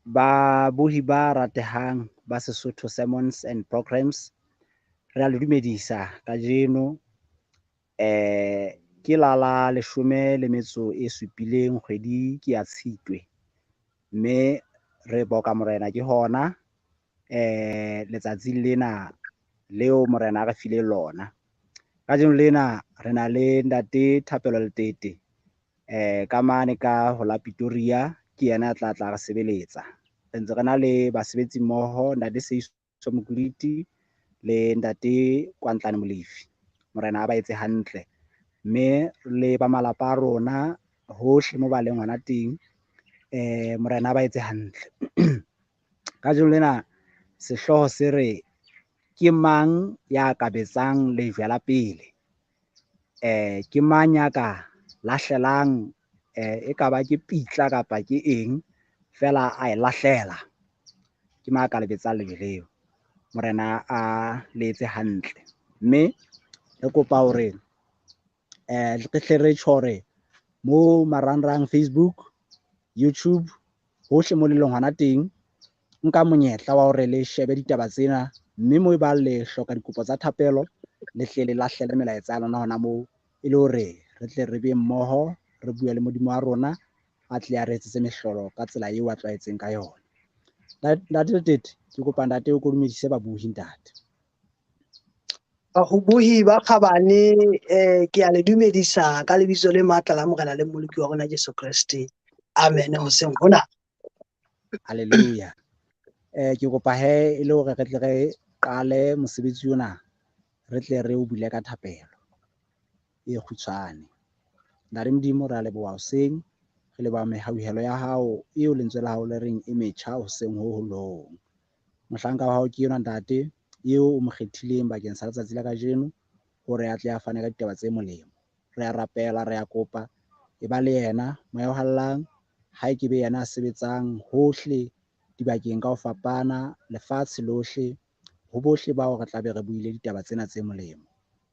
Babohi ba ratehang ba Sesotho Sermons and Programs, re a le dumedisa kajeno. Ke la la 17 kgwedi ke ya Tshitwe, mme re boka Morena ke hona letsatsing lena leo Morena a re file lona. Kajeno lena re na le Ntate Thapelo Letete ka mane ka ho la Pretoria, ke yena a tla tla re sebeletsa. Re ntse re na le basebetsi mmoho, Ntate Seiso Mokuliti le Ntate Kwantlane Molefi. Morena a ba etse hantle, mme le ba malapa a rona hohle mo ba leng hona teng, Morena a ba etse hantle. Kajeno lena sehlooho se re ke mang ya ka betsang lejwe la pele? Ke mang ya ka lahlelang e ka ba ke pitla kapa ke eng fela a e lahlela? Ke mang a ka le betsang lejwe leo? Morena a le etse hantle. Mme re kopa hore re hle re tjho hore mo marangrang, Facebook, YouTube, hohle mo le leng hona teng, nka monyetla wa hore le shebe ditaba tsena, mme mo e bang le hloka dikopo tsa thapelo, le hle le lahlele melaetsa ya lona hona moo, e le hore re tle re be mmoho, re bue le Modimo wa rona, a tle a re etsetse mehlolo ka tsela eo a tlwaetseng ka yona. Ntate Letete, ke kopa ntate o kodumedise babohi ntate. Babohi ba kgabane, ke a le dumedisa ka lebitso le matla la Morena le Mmoloki wa rona Jesu Kreste. Amen. Hoseng hona. Hallelujah. Ke kopa he e le hore re tle re qale mosebetsi ona, re tle re o bule ka thapelo e kgutshwane. Ntate Modimo, re a leboha hoseng, re leboha mehauhelo ya hao eo lentswe la hao le reng e metjha hoseng ho hong le ho hong. Mohlanka wa hao ke enwa ntate, eo o mo kgethileng bakeng sa letsatsi la kajeno hore a tle a fane ka ditaba tse molemo. Re a rapela, re a kopa, e ba le yena moya o hallang, ha e ke be yena a sebetsang hohle dibakeng ka ho fapana, lefatshe lohle, ho bohle bao re tla be re buile ditaba tsena tse molemo.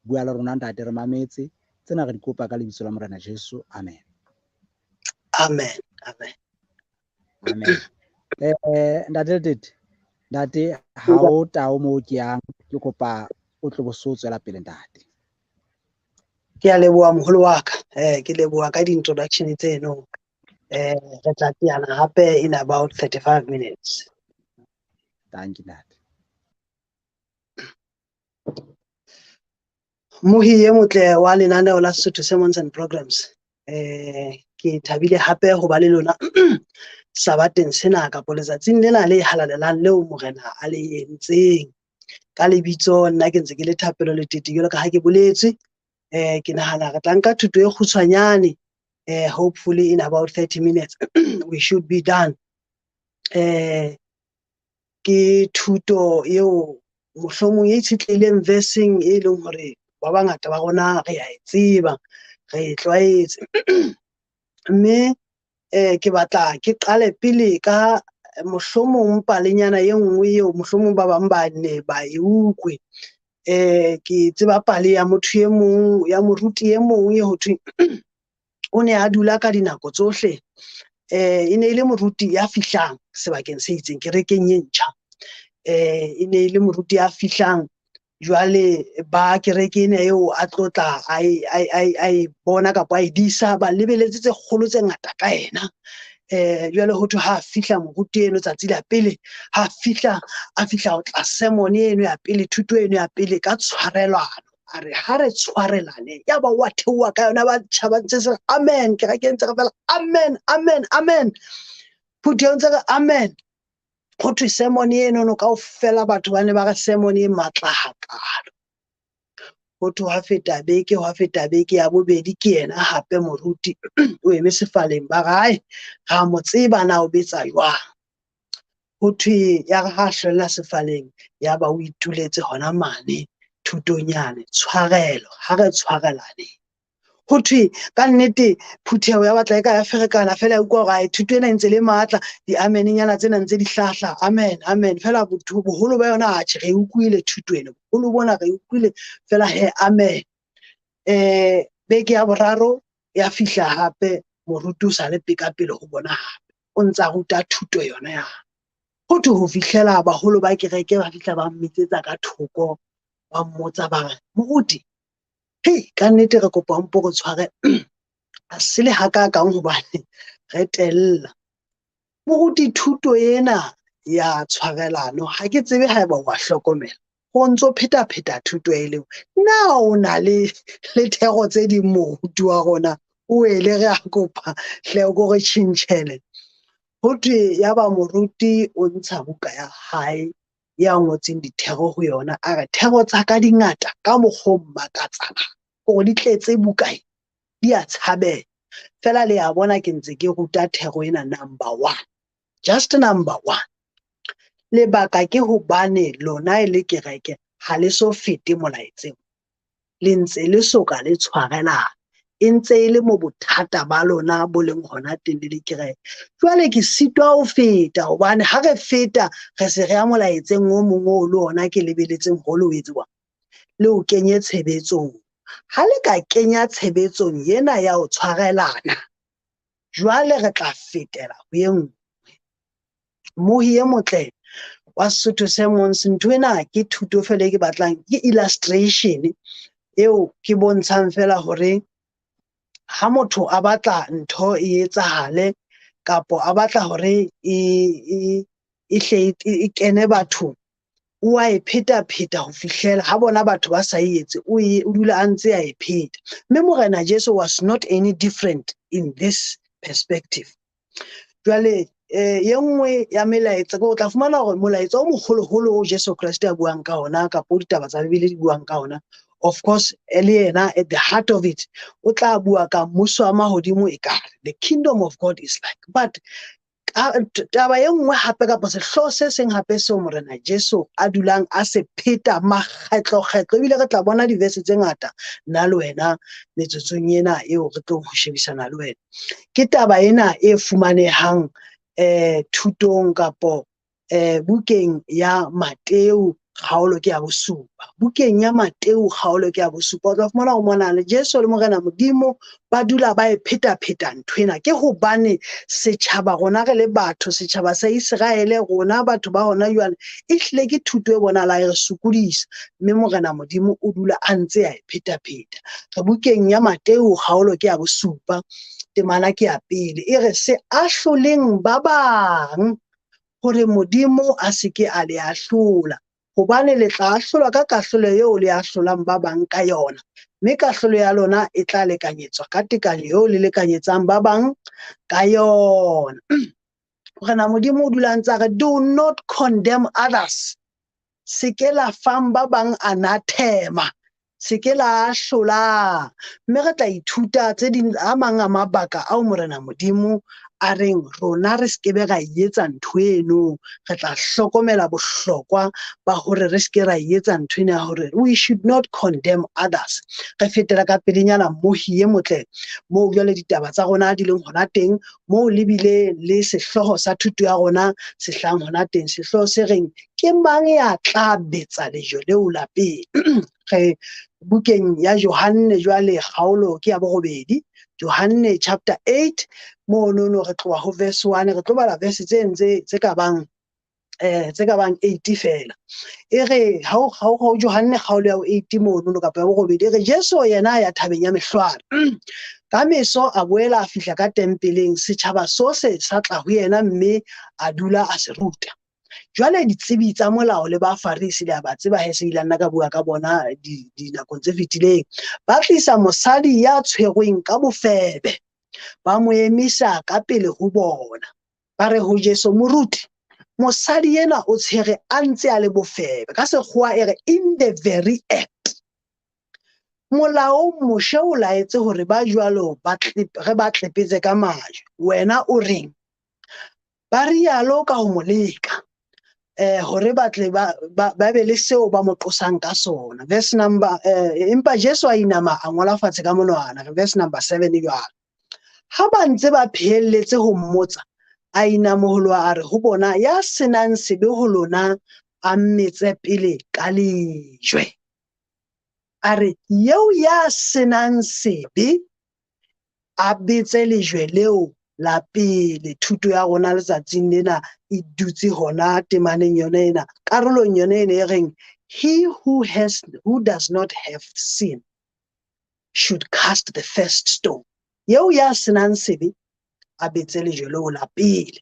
Bua le rona ntate, re mametse. Tsena re di kopa ka lebitso la Morena Jesu. Amen. Amen. Amen. Amen. Ntate Letete, ntate ha o tao moo ke yang, ke kopa o tlo bo so tswela pele ntate. Ke a leboha moholo wa ka. Ke leboha ka di-introduction tseno. Re tla teana hape in about 35 minutes. Thank you ntate. Mohi e motle wa lenaneo la Sesotho Sermons and Programs. Ke thabile hape ho ba le lona sabateng sena kapa letsatsing lena le halalelang leo Morena a le entseng. Ka lebitso nna ke ntse ke le Thapelo Letete jwalo ka ha ke boletse. Ke nahana re tla nka thuto e kgutshwanyane. Hopefully in about 30 minutes we should be done. Ke thuto eo mohlomong e itshetlehileng versing e leng hore ba bangata ba rona re a e tseba, re e tlwaetse. Mme ke batla ke qale pele ka mohlomong palenyana e nngwe eo mohlomong ba bang ba ne ba e utlwe. Ke tseba pale ya motho e mong, ya moruti e mong e ho thweng o ne a dula ka dinako tsohle. E ne e le moruti ya fihlang sebakeng se itseng, kerekeng e ntjha. E ne e le moruti ya fihlang, jwale ba kereke ena eo a tlotla a e bona kapa a e disa, ba lebeletse tse kgolo tse ngata ka yena. Jwale ho thwe ha fihla moruti eno tsatsi la pele, ha fihla, a fihla ho tla sermon eno ya pele, thuto eno ya pele ka tshwarelano. A re ha re tshwarelane, ya ba wa theoha ka yona, ba tjhaba ntse se re amen, kereke ntse re fela amen, amen, amen, phutheho ntse re amen. Ho thwe sermon eno no kaofela batho ba ne ba re sermon e matla hakalo. Ho thwe hwa feta beke, hwa feta beke ya bobedi, ke yena hape moruti o eme sefaleng, ba re hai ra mo tseba na o betsa jwang. Ho thwe ya re ha hlwella sefaleng, ya ba o ituletse hona mane thutong yane, tshwarelo, ha re tshwarelane. Ho thwe ka nnete phutheho ya batla e ka ya ferekana fela, ya utlwa hore ai thuto ena e ntse le matla, di-amennyana tsena ntse di hlahla, amen, amen. Fela boholo ba yona atjhe re utlwile thuto ena, boholo bona re utlwile fela he amen. Beke ya boraro ya fihla hape, moruti o sa le peka pele ho bona hape, o ntsa ruta thuto yona ya. Ho thwe ho fihlela baholo ba kereke ba fihla ba mmitsetsa ka thoko, ba mmotsa ba re, moruti, hei, ka nnete re kopa o mpo re tshware a se le hakakang hobane re tella. Moruti, thuto ena ya tshwarelano ha ke tsebe haeba wa hlokomela, ho ntso pheta-pheta thuto e leng. Na o na le thero tse ding moruti wa rona? O ele re a kopa hle o ko re tjhentjhele. Ho thwe yaba moruti o ntsha buka ya hae ya ngotseng dithero ho yona, a re thero tsa ka di ngata ka mokgwa o makatsang, hore di tletse buka e, di a tshabeha. Feela le a bona ke ntse ke ruta thero ena number 1, just number 1. Lebaka ke hobane lona e le kereke ha le so fete molaetseng, le ntse le soka le tshwarelana, e ntse e le mo bothata ba lona bo leng hona teng le le kereke. Jwale ke sitwa ho feta hobane ha re feta re se re ya molaetseng o mong o le ona ke lebeletseng hore le o etse jwang, le o kenye tshebetsong. Ha le ka kenya tshebetsong ena ya ho tshwarelana, jwale re tla fetela ho e nngwe. Mohi e motle wa Sesotho se mong, ntho ena ke thuto fela e ke batlang, ke illustration eo ke bontshang fela hore ha motho a batla ntho e etsahale kapo a batla hore e hle e kene bathong, o a e pheta-pheta ho fihlela ha bona batho ba sa e etse, o dula a ntse a e pheta. Mme Morena Jesu was not any different in this perspective. Jwale e nngwe ya melaetsa, o tla fumana hore molaetsa o moholoholo o Jesu Kreste a buang ka ona kapo ditaba tsa Bibele di buang ka ona, of course le yena at the heart of it o tla bua ka mmuso wa mahodimo ekare the kingdom of God is like. But taba e nngwe hape kapa sehlooho se seng hape seo Morena Jesu a dulang a se pheta makgetlo-kgetlo, ebile re tla bona diverse tse ngata nna le wena metsotsong ena eo re tlong ho shebisana le wena, ke taba ena e fumanehang thutong kapo bukeng ya Mateu kgaolo ke ya bosupa. Bukeng ya Mateu kgaolo ke ya bosupa, o tla fumana hore mona le Jesu le Morena Modimo ba dula ba e pheta-pheta nthwena. Ke hobane setjhaba rona re le batho, setjhaba sa Iseraele rona batho ba hona jwale, e hlile ke thuto e bonahalang e re sokodisa, mme Morena Modimo o dula a ntse a e pheta-pheta. Re bukeng ya Mateu kgaolo ke ya bosupa, temana ke ya pele, e re se ahloleng ba bang hore Modimo a se ke a le ahlola, hobane le tla ahlolwa ka kahlolo eo le ahlolang ba bang ka yona, mme kahlolo ya lona e tla lekanyetswa ka tekanyo eo le lekanyetsang ba bang ka yona. Morena Modimo o dula a ntse a re do not condemn others, se ke la fang ba bang anathema, se ke la ahlola. Mme re tla ithuta tse ding, a mang a mabaka ao Morena Modimo a reng rona re se ke be ra etsa ntho eno. Re tla hlokomela bohlokwa ba hore re se ke ra etsa ntho ena ya hore we should not condemn others. Re fetela ka pelenyana mohi e motle moo jwale ditaba tsa rona di leng hona teng, moo le bile le sehlooho sa thuto ya rona se hlahang hona teng, sehlooho se reng ke mang ya tla betsa lejwe leo la pele. Re bukeng ya Johanne jwale kgaolo ke ya borobedi, Johanne chapter 8, monono re tloha ho verse 1, re tlo bala verse tse ntse tse ka bang 80 fela. E re ha ho Johanne kgaolo ya 8 monono kapa ya borobedi, e re Jesu yena ya thabeng ya Mehlware. Ka meso a boela a fihla ka tempeleng, setjhaba sohle sa tla ho yena mme a dula a se ruta. Jwale ditsebi tsa molao le Bafarisi le a ba tseba he se ile nna ka bua ka bona dinakong tse fetileng, ba tlisa mosadi ya tshwerweng ka bofebe, ba mo emisa ka pele ho bona. Ba re ho Jesu, moruti, mosadi ena o tshwere a ntse a le bofebe. Ka sekgowa e re in the very act. Molao Moshe o laetse hore ba jwalo re ba tlepetse ka majwe, wena o reng? Ba rialo ka ho mo leka, hore ba tle ba be le seo ba mo qosang ka sona. Verse number empa Jesu a inama a ngola fatshe ka monwana, verse number 7 jwalo. Ha ba ntse ba phehelletse ho mmotsa, a inamoholoha a re ho bona, ya senang sebe ho lona a mmetse pele ka lejwe. A re eo ya senang sebe a betse lejwe leo la pele. Thuto ya rona letsatsing lena e dutse hona temaneng yona ena, karolong yona ena e reng he who does not have sin should cast the first stone. Eo ya senang sebe a betse lejwe leo la pele.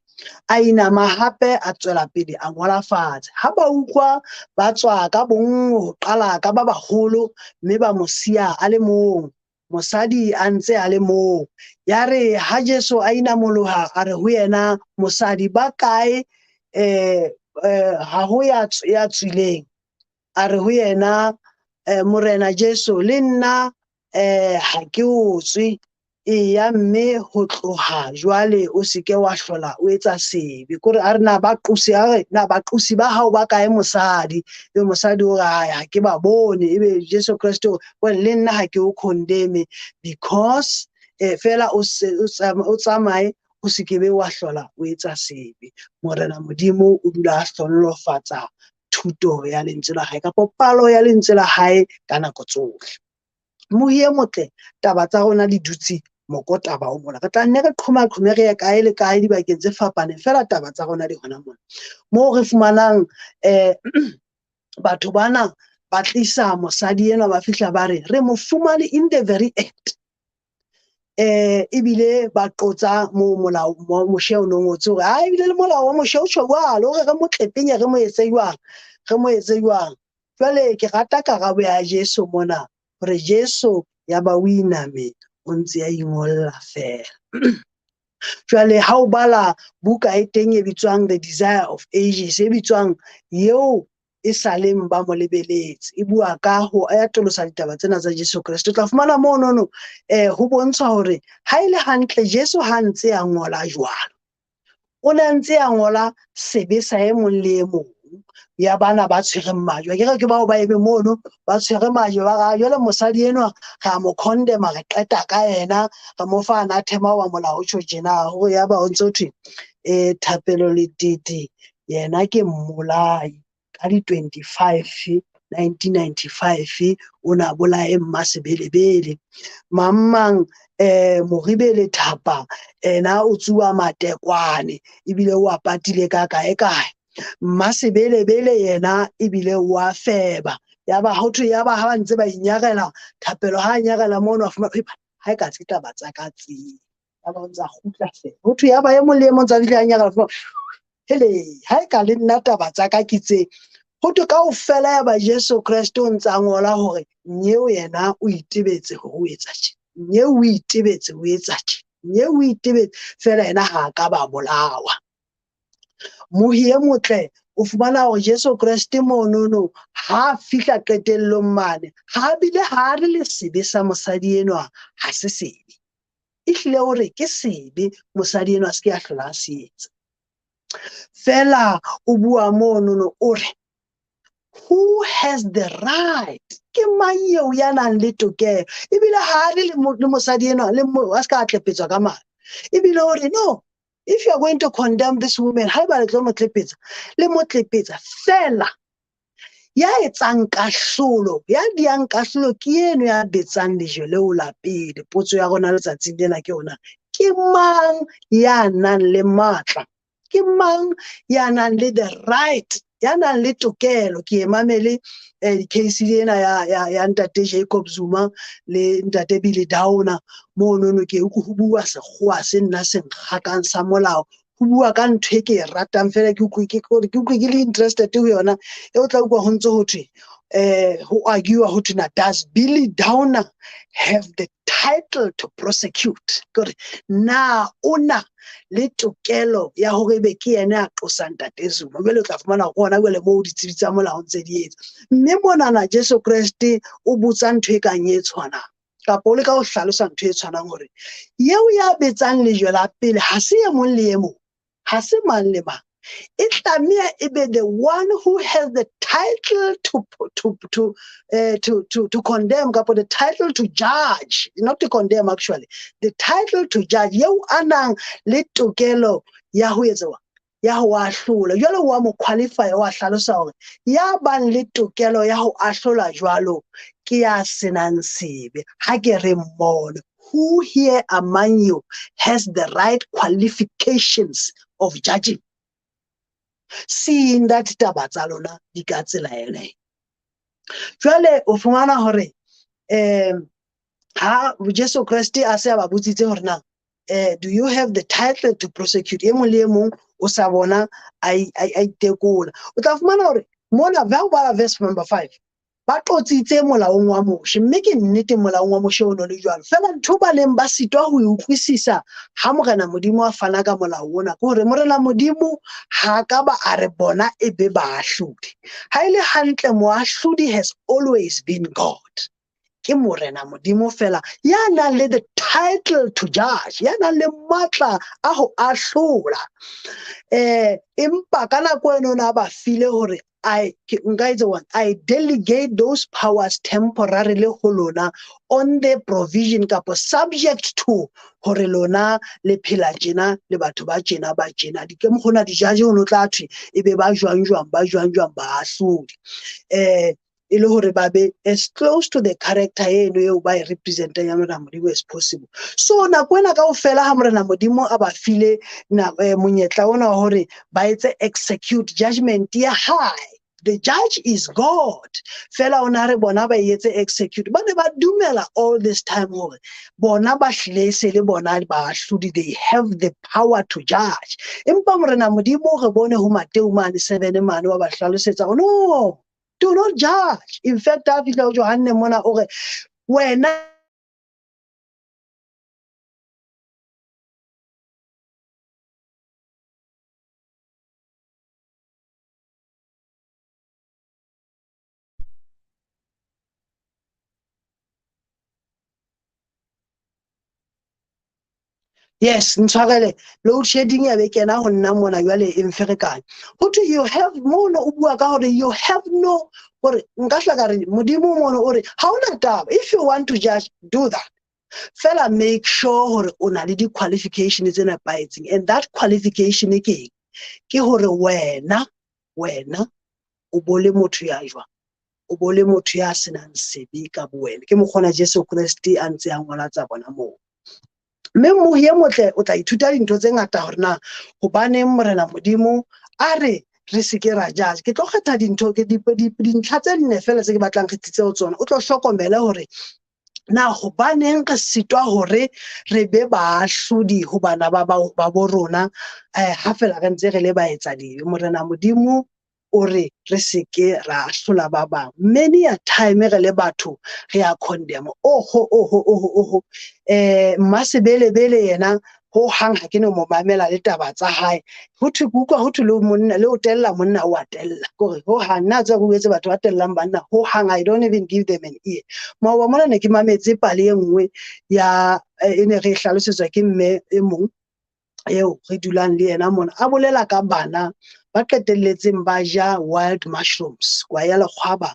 A inama hape a tswela pele a ngola fatshe. Ha ba utlwa ba tswa ka bonngwe ho qala ka ba baholo, mme ba mo siya a le mong, mosadi a ntse a le mong. Yare ha Jesu a inamoloha a re ho yena, mosadi ba kae? Ha ho ya tswileng. A re ho yena, Morena Jesu, le nna ha ke o tswe. Eya mme ho tloha jwale o se ke wa hlola o etsa sebe. Kore a re na ba qosi, a re na ba qosi ba hao ba kae mosadi? Ebe mosadi o re ha ke ba bone. Ebe Jesu Kreste o re le nna ha ke o condemn because fela o tsamaye o se ke be wa hlola o etsa sebe. Morena Modimo o dula a hlonolofatsa thuto ya lentswe la hae kapa palo ya lentswe la hae ka nako tsohle. Mohi e motle, taba tsa rona di dutse moko taba o mona. Re tla nne re qhoma-qhome re ye kae le kae dibakeng tse fapaneng, fela taba tsa rona di hona mona. Moo re fumanang batho bana ba tlisa mosadi enwa, ba fihla ba re re mo fumane in the very act. Ebile ba qotsa mo molao wa Moshe o no ngotse hore ha ebile le molao wa Moshe o tjho jwalo, hore re mo tlepenye, re mo etse jwang, re mo etse jwang. Jwale ke rata karabo ya Jesu mona, hore Jesu ya ba o iname o ntse a ingolla fela. Jwale ha o bala buka e teng e bitswang The Desire of Ages, e bitswang eo e saleng ba mo lebeletse, e bua ka ho atolosa ditaba tsena tsa Jesu Kreste. O tla fumana monono ho bontsha hore ha e le hantle Jesu ha ntse a ngola jwalo, o ne ntse a ngola sebe sa e mong le e mong ya bana ba tshwereng majwe. Ke re ke bao ba eme mono ba tshwere majwe, ba re jwale mosadi enwa re a mo condemn, re qeta ka yena, re mo fa anathema wa molao o tjho tjena. Hore ya ba o ntse ho thwe Thapelo Letete yena ke mmolai ka di 25 1995 o na bolae Mmasebelebele. Mang mang Moribele Thapa ena o tsuwa matekwane ebile o a patile ka kae kae. Mmasebelebele yena ebile o a feba. Yaba ho thwe, yaba ha ba ntse ba inyarela, Thapelo ha nyarela mono a fumana ha e ka tse taba tsa ka tse. Yaba o ntse a kgutla fela. Ho thwe yaba e mong le e mong tsa fihla a nyarela, fumana hele ha e ka le nna taba tsa ka ke tse. Ho thwe kaofela yaba Jesu Kreste o ntse a ngola hore nyeo yena o itebetse hore o etsa tje, nyeo o itebetse o etsa tje, nyeo o itebetse fela yena ha a ka ba bolawa. Mohi e motle o fumana hore Jesu Kreste monono ha fihla qetellong mane, ha bile ha re le sebe sa mosadi enwa ha se sebe. Ehlile o re ke sebe mosadi enwa a se ke a hlola a se etsa. Fela o bua monono o re who has the right? Ke mang eo ya nang le tokelo? Ebile ha re le mosadi enwa le mo a se ka tlepetswa ka mane. Ebile o re no, if you are going to condemn this woman, haeba le tlo mo tlepetsa, le mo tlepetsa fela. Ya etsang kahlolo, ya diang kahlolo ke eno ya betsang lejwe leo la pele. Potso ya rona letsatsing lena ke yona, ke mang ya nang le matla? Ke mang ya nang le the right, ya nang le tokelo? Ke e mamele case ena ya ntate Jacob Zuma le ntate Billy Downer monono. Ke utlwe ho bua sekgowa se nna se nkgakang sa molao, ho bua ka ntho e ke e ratang fela, ke utlwe ke utlwe ke le interested ho yona. E o tla utlwa ho ntse ho thwe ho argue ho thwe na does Billy Downer have the title to prosecute? Kore na o na le tokelo ya hore ebe ke yena a qosang ntate Zuma? Jwale o tla fumana hore hona jwale moo ditsebi tsa molao ntse di etsa. Mme monana Jesu Kreste o botsa ntho e kang e tshwanang, kapa o leka ho hlalosa ntho e tshwanang hore eo ya betsang lejwe la pele ha se e mong le e mong, ha se mang le mang. E tlameha e be the one who has the title to condemn, kapa the title to judge, not to condemn actually, the title to judge, eo a nang le tokelo ya ho etsa, ya ho ahlola. Jwale wa mo qualify, wa hlalosa hore ya bang le tokelo ya ho ahlola jwalo ke ya senang sebe. Ha ke re mmone, Who here among you has the right qualifications of judging? Seeing that taba tsa lona di ka tsela ena. Jwale o fumana hore ha Jesu Kreste a se a ba botsitse hore na do you have the title to prosecute, e mong le e mong o sa bona a itekola. O tla fumana hore mona ba bala verse number 5 ba qotsitse molaong wa Moshe, mme ke nnete molaong wa Moshe o no le jwalo. Fela ntho ba leng ba sitwa ho e utlwisisa ha Morena Modimo a fana ka molao ona, ke hore Morena Modimo ha ka ba a re bona e be baahlodi. Ha e le hantle moahlodi has always been God. Ke Morena Modimo fela ya nang le the title to judge, ya nang le matla a ho ahlola. Empa ka nako eno na ba file hore I delegate those powers temporarily ho lona on the provision kapa subject to hore lona le phela tjena le batho ba tjena ba tjena. Di ke mokgona di-judge ho no tla thwe e be ba jwang jwang ba jwang jwang ba ahlodi. E le hore ba be as close to the character eno eo ba e representang ya Morena Modimo as possible. So nako ena kaofela ha Morena Modimo a ba file monyetla ona wa hore ba etse execute judgment ya hae. The judge is God. Fela o na re bona ba etse execute. Ba ne ba dumela all this time hore bona ba hlile se le bona baahlodi, they have the power to judge. Empa Morena Modimo re bone ho Mateu mane 7 mane wa ba hlalosetsa hore no, do not judge. In fact, a fihla ho Johanne mona o re wena yes, ntshwarele, load shedding ya be kena ho nna mona jwale e mferekanya. Ho thwe you have mono o bua ka hore you have no, hore nka hla ka re Modimo mono o re ha ona taba, if you want to judge, do that. Fela make sure hore o na le di-qualification tse nepahetseng, and that qualification ke eng? Ke hore wena o bo le motho ya jwang, o bo le motho ya senang sebe ka bowena. Ke mokgona Jesu Kreste a ntse a ngola tsa bona moo. Mme mmohi e motle o tla ithuta dintho tse ngata hore na hobaneng Morena Modimo a re re se ke ra judge. Ke tlo kgetha dintho ke dintlha tse nne fela tse ke batlang re tsitse ho tsona. O tlo hlokomele hore na hobaneng re sitwa hore re be baahlodi ho bana ba bo rona ha fela re ntse re le baetsadibe. Morena Modimo o re re se ke ra ahlola ba bang. Many a time re le batho re a condemn. Oho oho oho oho. Mmasebelebele yena ho hang ha ke no mo mamela le taba tsa hae. Ho thwe ke utlwa ho thwe le monna le o tella monna o a tella. Kore ho hang nna tswa go etse batho ba tellang banna ho hang, I don't even give them an ear. Maoba mona ne ke mametse pale e nngwe ya e ne re hlalosetswa ke mme e mong eo re dulang le yena mona, a bolela ka bana ba qetelletseng ba ja wild mushrooms, kwa ya lekgwaba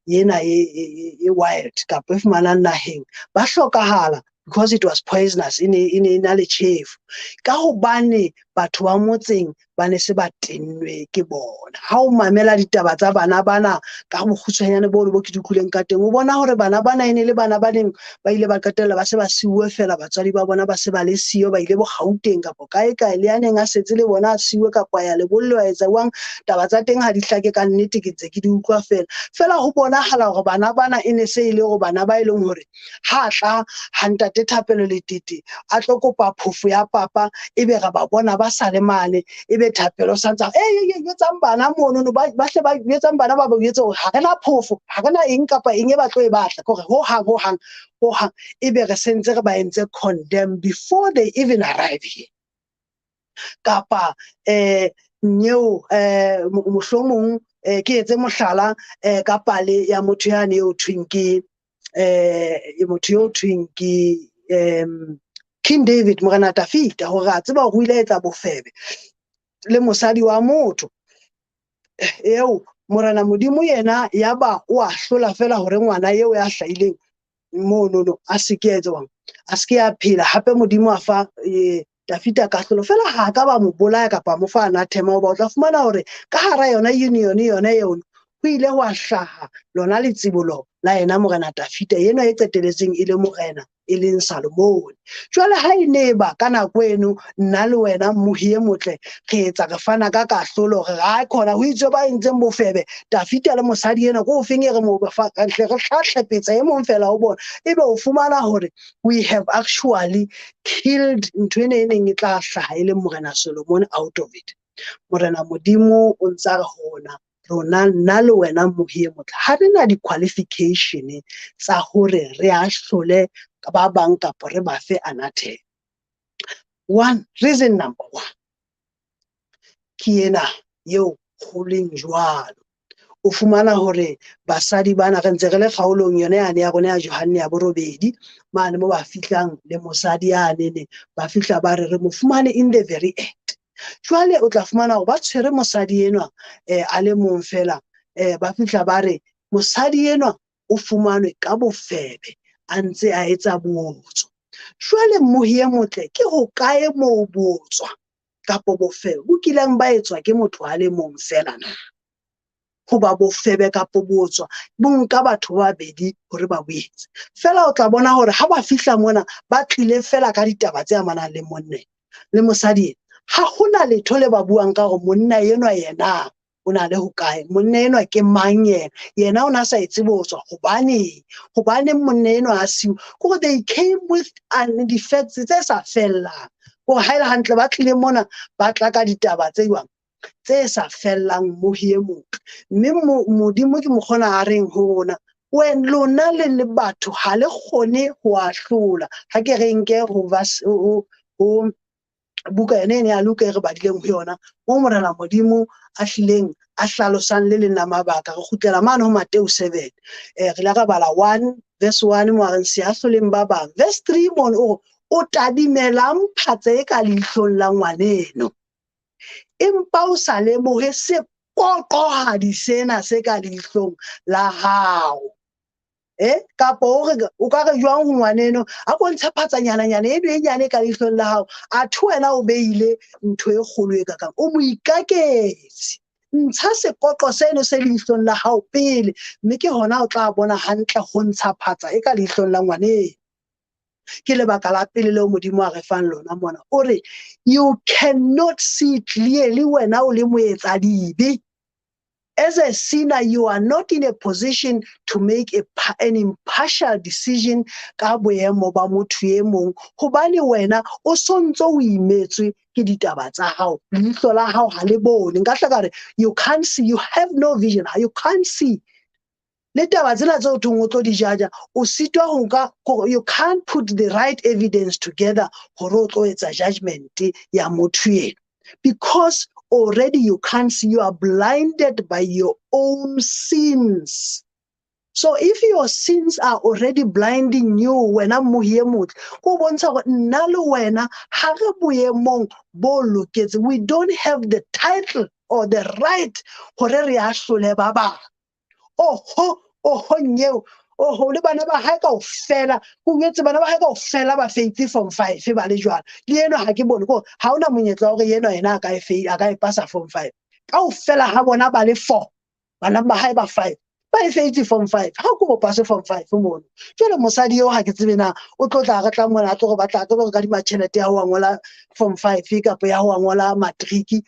yena e wild kapa e fumanang naheng, ba hlokahala because it was poisonous, e ne na le tjhefu. Ka hobane batho ba motseng ba ne se ba tennwe ke bona. Ha o mamela ditaba tsa bana bana ka bokgutshwanyane bo bo ke di utlwileng ka teng, o bona hore bana bana e ne le bana ba neng ba ile ba qetella ba se ba siuwe fela, batswadi ba bona ba se ba le siyo, ba ile bo Gauteng kapa kae kae, le ya neng a setse le bona a siuwe kapa ya lebollo a etsa jwang, taba tsa teng ha di hlake ka nnete, ke ntse ke di utlwa fela. Fela ho bonahala hore bana bana e ne se e le hore bana ba e leng hore ha tla ha ntate Thapelo Letete a tlo kopa phofo ya papa, ebe re ba bona ba sa le mane, ebe Thapelo santsa etsang bana mono no ba hle ba etsang bana ba ba etse hore ha rena phofo, ha rena eng kapa eng e ba tlo e batla, kore ho hang ho hang ho hang ebe re sentse re ba entse condemn before they even arrive here. Kapa nyeo mohlomong ke etse mohlala ka pale ya motho ya ne o thweng ke motho yo thweng ke King David, Morena Tafita, hore a tseba hore o ile etsa bofebe le mosadi wa motho eo. Morena Modimo yena ya ba o a hlola fela hore ngwana eo ya hlahileng mono no a se ke etswang, a se ke a phela. Hape Modimo a fa Tafita kahlolo fela, ha ka ba mo bolaya kapa mo fa anathema, hoba o tla fumana hore ka hara yona union yona eo ho ile hwa hlaha lona letsibolo la yena Morena Tafita enwa e qeteletseng e le morena e leng Salomone. Jwale ha e ne ba ka nako eno nna le wena mmohi e motle re etsa re fana ka kahlolo re ra khona ho itswe ba entseng bofebe Tafita le mosadi ena ko ofeng e re mo hle re hlahlapetsa e mong fela ho bona, ebe o fumana hore we have actually killed ntho ena e neng e tla hlaha e leng Morena Solomon out of it. Morena Modimo o ntsa re hona rona nna le wena mmohi e motle ha re na di-qualification tsa hore re ahlole ba bang kapa re ba fe anathema. One reason number one ke ena eo ho leng jwalo. O fumana hore basadi bana re ntse re le kgaolong yone yane ya rona ya Johanne ya borobedi mane mo ba fihlang le mosadi yane ba fihla ba re re mo fumane in the very act. Jwale o tla fumana hore ba tshwere mosadi enwa a le mong fela, ba fihla ba re mosadi enwa o fumanwe ka bofebe a ntse a etsa bootswa. Jwale mmohi e motle ke hokae moo bootswa kapa bofebe bo kileng ba etswa ke motho a le mong fela na? Hoba bofebe kapa bootswa bo nka batho ba babedi hore ba bo etse. Fela o tla bona hore ha ba fihla mona ba tlile fela ka ditaba tse amanang le monna le mosadi ena. Ha hona letho le ba buang ka hore monna enwa yena o na le hokae, monna enwa ke mang yena, yena o na sa etse botswa hobaneng, hobaneng monna enwa a siuwe. Kore they came with di-facts tse sa fellang, kore ha ele hantle ba tlile mona ba tla ka ditaba tse jwang tse sa fellang mmohi e motle. Mme Modimo ke mokgona a reng ho rona, wen lona le le batho ha le kgone ho ahlola. Ha ke re nke ho buka yone ene ya Luka e re badileng ho yona, mo Morena Modimo a hlileng a hlalosang le leng la mabaka. Re kgutlela mane ho Mateo 7, re ile ra bala 1 verse 1 mo a reng se ahloleng ba bang. Verse 3 mono o re o tadimelang phatsa e ka leihlong la ngwaneno, empa o sa lemohe sekoqohadi sena se ka leihlong la hao. Kapa o re o ka re jwang ho ngwaneno a ko ntshe phatsanyana-nyana eno e nyane ka leihlong la hao, athe wena o beile ntho e kgolo e kakang, o moikaketsi. Ntsha sekoqo seno se leihlong la hao pele, mme ke hona o tla bona hantle ho ntsha phatsa e ka leihlong la ngwaneno. Ke lebaka la pele leo Modimo a re fang lona mona. O re you cannot see clearly wena o le moetsadibe. As a sinner, you are not in a position to make an impartial decision ka boemo ba motho e mong, hobane wena o sontso o imetswe ke ditaba tsa hao, leihlo la hao ha le bone. Nka hla ka re you can't see, you have no vision, you can't see. Le taba tsena tseo thweng o tlo di jaja, o sitwa ho nka, you can't put the right evidence together hore o tlo etsa judgment ya motho eno, because already you can't see, you are blinded by your own sins. So if your sins are already blinding you, wena mmohi e motle, ko bontsha hore nna le wena ha re boemong bo loketseng. We don't have the title or the right hore re ahlole ba bang. Oho, oho nyeo, oho le bana ba hae kaofela, ko ngetse bana ba hae kaofela ba feitse form 5 ba le jwalo. Le eno ha ke bone ko ha hona monyetla wa hore eno yena a ka e fei, a ka e pasa form 5. Kaofela ha bona ba le 4, bana ba hae ba 5, ba e feitse form 5. Ha ko bo pase form 5 mono. Jwale mosadi eo ha ke tsebe na o tlo tla re tla mona a tlo re batla, a tlo re kadima tjhelete ya ho ngola form 5 kapa ya ho ngola matric,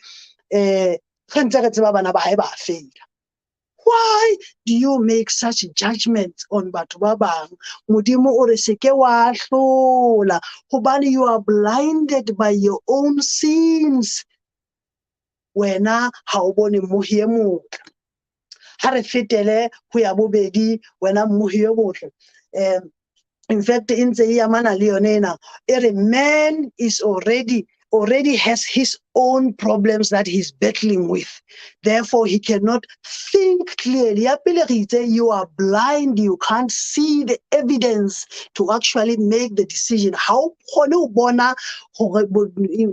re ntse re tseba bana ba hae ba feila. Why do you make such judgments on batho ba bang? Modimo o re se ke wa ahlola, hobane you are blinded by your own sins. Wena ha o bone mmohi e motle. Ha re fetele ho ya bobedi, wena mmohi e motle. In fact, e ntse e amana le yone ena. E re man is already has his own problems that he's battling with. Therefore, he cannot think clearly. Ya pele re itse, you are blind, you can't see the evidence to actually make the decision. Ha o kgone ho bona hore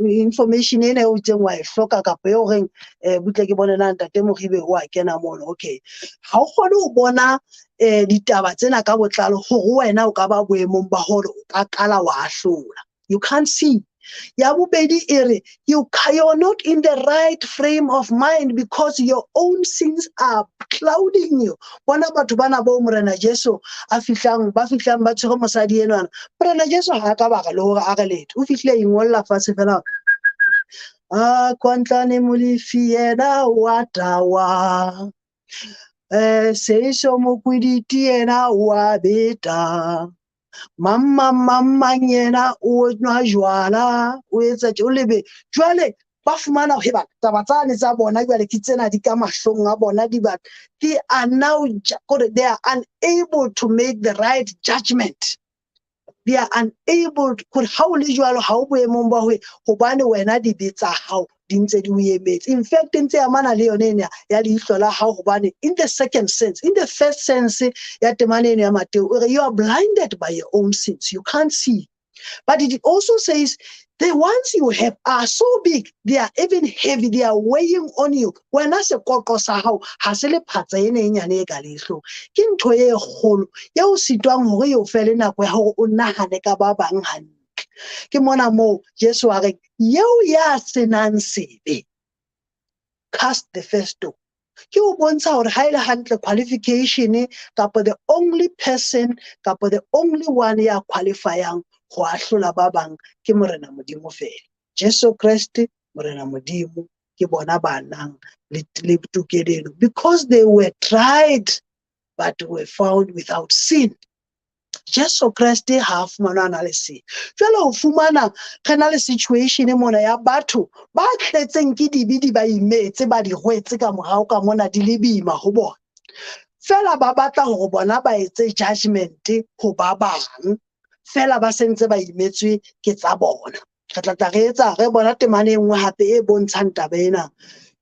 information ena eo itseng wa e hloka kapa eo reng, butle ke bone na ntate Moribe o a kena mono. Okay. Ha o kgone ho bona ditaba tsena ka botlalo hore wena o ka ba boemong ba hore o ka qala wa ahlola. You can't see. Ya bobedi e re you are not in the right frame of mind because your own sins are clouding you. Bona batho bana bo Morena Jesu a fihlang ba fihlang ba tshwere mosadi enwana. Morena Jesu ha ka ba re le hore a re letho. O fihlile a ingolla fatshe fela. A kwantlane molefi yena wa tawa. Seiso mokwiditi yena wa beta. Mamma mamma yena o nwa jwala, o etsa tje o lebe. Jwale ba fumana hore ba taba tsane tsa bona jwale ke tsena di ka mahlong a bona di ba they are now they are unable to make the right judgment. They are unable hore ha o le jwalo ha o boemong ba hore hobane wena dibe tsa hao di ntse di o emetse. In fact ntse amana le yone ena ya leihlo la hao hobane in the second sense, in the first sense ya temana eno ya Mateo o re you are blinded by your own sins, you can't see. But it also says the ones you have are so big, they are even heavy, they are weighing on you. Wena sekoqo sa hao ha se le phatsa ena e nyane e ka leihlong. Ke ntho e kgolo eo sitwang hore e o fe le nako ya hore o nahane ka ba bang hantle. Ke mona moo Jesu a reng eo ya senang sebe cast the first stone. Ke o bontsha hore ha ele hantle qualification kapa the only person kapa the only one ya qualifyang ho ahlola ba bang ke Morena Modimo fela. Jesu Kreste Morena Modimo ke bona ba nang le tokelo eno because they were tried but were found without sin. Jesu Kreste ha a fumanwa a na le sebe. Jwale ho fumana re na le situation mona ya batho ba tletseng ke dibe di ba imetse ba di rwetse ka morao ka mona di le boima ho bona. Fela ba batla hore bona ba etse judgment ho ba bang. Fela ba sentse ba imetswe ke tsa bona. Re tla tla re etsa re bona temana e nngwe hape e bontshang taba ena.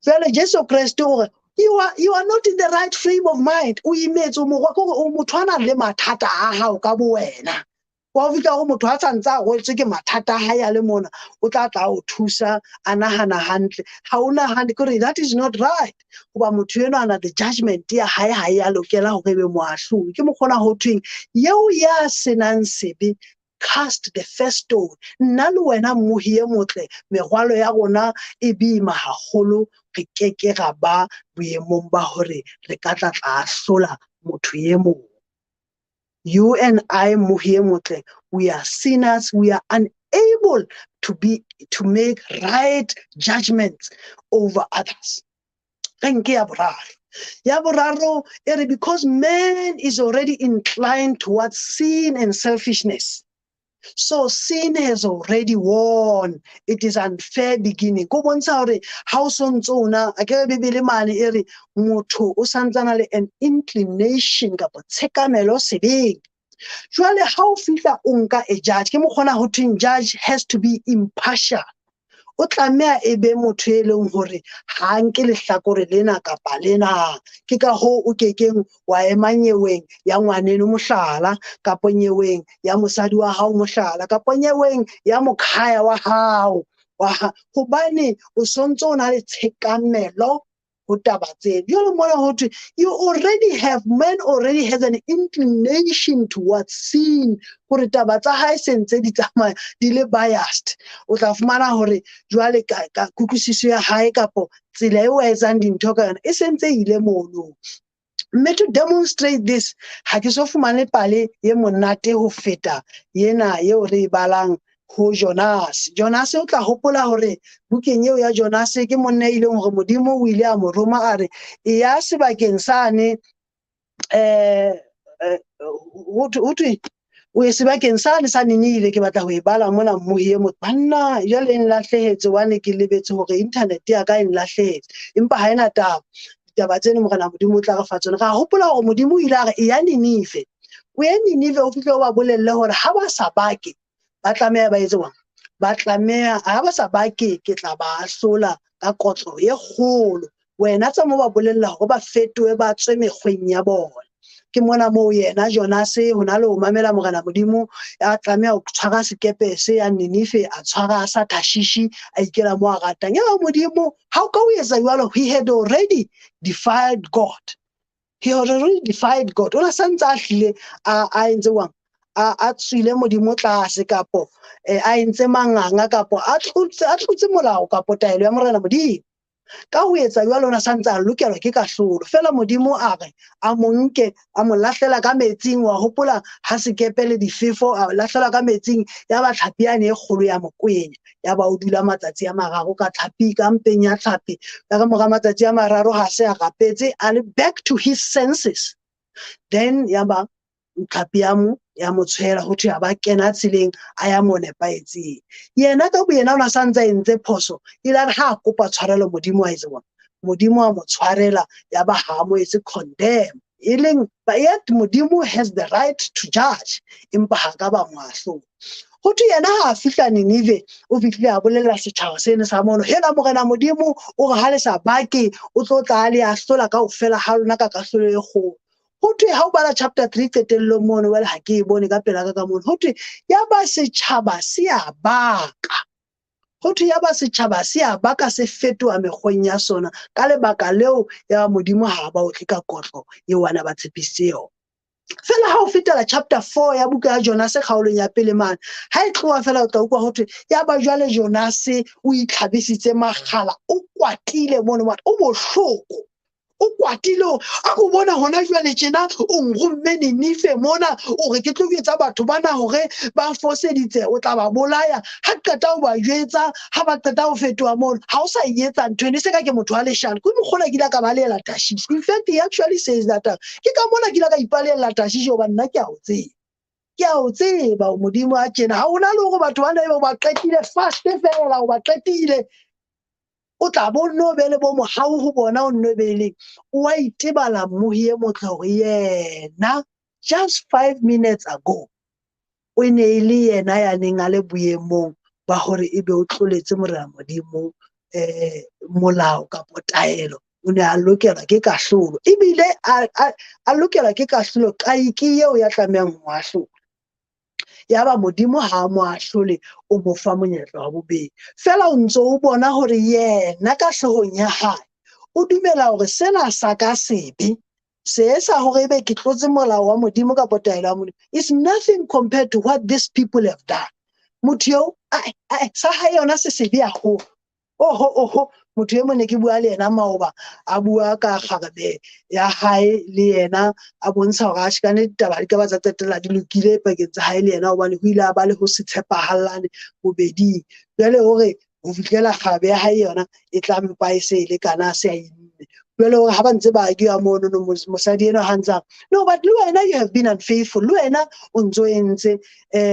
Jwale Jesu Kreste o re you are not in the right frame of mind. O imetse o morwa kore o motho a nang le mathata a hao ka bo wena. Wa fihla hore motho a santse a rwetswe ke mathata a hae a le mona, o tla tla o thusa a nahana hantle. Ha o nahane kore that is not right. Hoba motho enwa ana the judgment ya hae ha e a lokela hore ebe moahlodi. Ke mokgona ho thweng eo ya senang sebe cast the first stone. Nna le wena mmohi e motle, merwalo ya rona e boima haholo, re keke ra ba boemong ba hore re ka tla tla ahlola motho e mong. You and I, mmohi e motle, we are sinners, we are unable to make right judgments over others. Re nke ya boraro. Ya boraro e re because man is already inclined towards sin and selfishness. So sin has already won. It is unfair beginning. Ko bontsha hore ha o sontso ona, a ke re Bibele mane e re motho o santsana le an inclination kapa tshekamelo sebeng. Jwale ha o fihla o nka a judge, ke mokgona ho thweng judge has to be impartial. O tlameha e be motho e leng hore ha nke lehlakore lena kapa lena. Ke ka hoo o kekeng wa ema nyeweng ya ngwaneno mohlala, kapa nyeweng ya mosadi wa hao mohlala, kapa nyeweng ya mokhaya wa hao. Hobane o sontso o na le tshekamelo ho taba tse. Jwale mona ho thwe, you already have, man already has an inclination towards sin. Hore taba tsa hae se ntse di tsamaya di le biased. O tla fumana hore jwale ka kutlwisiso ya hae kapo tsela eo a etsang dintho ka yona e sentse e ile mono. Mme to demonstrate this, ha ke so fumane pale ye monate ho feta yena eo re e balang ho Jonas. Jonas o tla hopola hore bukeng eo ya Jonas ke monna e ileng hore Modimo o ile a mo roma a re e ya sebakeng sane, ho thwe o ye sebakeng sane sa Ninive. Ke batla ho e bala mona mmohi e motho. Banna jwale e nlahlehetse hobane ke lebetse hore internet ya ka e nlahlehetse, empa ha ena taba. Ditaba tseno Morena Modimo o tla re fa tsona. Ra hopola hore Modimo o ile a re e ya Ninive. O ye Ninive o fihle o ba bolelle hore ha ba sa bake ba tlameha ba etse jwang? Ba tlameha ha ba sa bake ke tla ba ahlola ka kotlo e kgolo. Wena tsa mo ba bolella hore ba fetohe ba tswe mekgweng ya bona. Ke mona moo yena Jonas ho na le ho mamela Morena Modimo a tlameha ho tshwara sekepe se yang Ninive, a tshwara sa Tarshishi, a ikela mo a ratang. Ya Modimo ha o ka o etsa jwalo, he had already defied God. He had already defied God. O na santse a hlile a entse jwang? a tswile Modimo tlase kapo a entse manganga kapo a tlotse molao kapo taelo ya Morena Modimo. Ka ho etsa jwalo ona santse a lokelwa ke kahlolo. Fela Modimo a re a mo nke a mo lahlela ka metsing, wa hopola ha sekepe le difefo a lahlela ka metsing, ya ba tlhapi yane e kgolo ya mo kwenya, ya ba o dula matsatsi a mararo ka tlhapi ka mpeng ya tlhapi. Ka mora matsatsi a mararo ha se a rapetse a le back to his senses. Then ya ba tlhapi ya mo tshwela, ho thwe a ba kena tseleng a ya mo nepahetseng. Yena ka boyena o na sa ntse a entse phoso, ile a re ha a kopa tshwarelo Modimo a etse bona, Modimo a mo tshwarela, ya ba ha mo etse condemn. E leng, but yet Modimo has the right to judge, empa ha ka ba mo ahlola. Ho thwe yena ha a fihla Ninive, o fihlile a bolella setjhaba seno sa mono, hela Morena Modimo o re ha le sa bake, o tlo tla le ahlola kaofela ha lona ka kahlolo e kgolo. Ho thwe ha o bala chapter 3 qetellong mono, well ha ke e bone ka pela ka mono. Ho thwe ya ba setjhaba se a baka. Ho thwe ya ba setjhaba se a baka, se fetoha mekgweng ya sona. Ka lebaka leo ya Modimo ha ba otle ka kotlo eo ana ba tshepisitse yona. Fela ha o fetela chapter 4 ya buka ya Jonase kgaolong ya pele mane, ha e tloha fela o tla utlwa ho thwe ya ba jwale Jonase o itlhabisitse makgala, o kwatile mono mane, o bohloko. O kwatile hore a ko bona hona jwale tjena o nromme Ninive mona, o re ke tlo jwetsa batho bana hore ba foseditse, o tla ba bolaya. Ha qeta ho ba jwetsa, ha ba qeta ho fetoha mono, ha o sa e etsa ntho eno, e se ka ke motho wa leshano. Ke mokgwa ona ke ile ka balehela Tarshish. In fact, he actually says that, ke ka mona ke ile ka ipalehela Tarshish hobane nna ke a o tseba. Ke a o tseba Modimo a tjena. Ha hona le hore batho bana ebe o ba qetile fast fela, o ba qetile. O tla bo nno be le bo mohau ho bona, o nno be le o a itebala mmohi e motle hore yena just 5 minutes ago o ne e le yena ya neng a le boemong ba hore ebe o tloletse Morena Modimo molao kapo taelo, o ne a lokelwa ke kahlolo, ebile a lokelwa ke kahlolo ke eo ya tlamehang ho ahlola. Ya ba Modimo ha mo ahlole, o mo fa monyetla wa bobedi. Fela o ntso o bona hore yena ka hloohong ya hae o dumela hore sena sa ka sebe, se sa hore ebe ke tlotse molao wa Modimo kapa taelo ya Modimo, is nothing compared to what these people have done. Motho eo, sa hae yona se sebe haholo. Oho, oho, motho e mong ne ke bua le yena maoba, a bua ka kgarebe ya hae le yena, a bontsha hore atjhe ka nnete ditaba di ka ba tsa qetella di lokile pakeng tsa hae le yena, hobane ho ile a ba le ho se tshepahallane bobeding. Jwale hore ho fihlela kgarebe ya hae yona e tla mpa e se e le kana se a imme. Jwale hore ha ba ntse ba argue mono, no, mosadi enwa ha ntse a re, no, but le wena you have been unfaithful, le wena o ntso entse,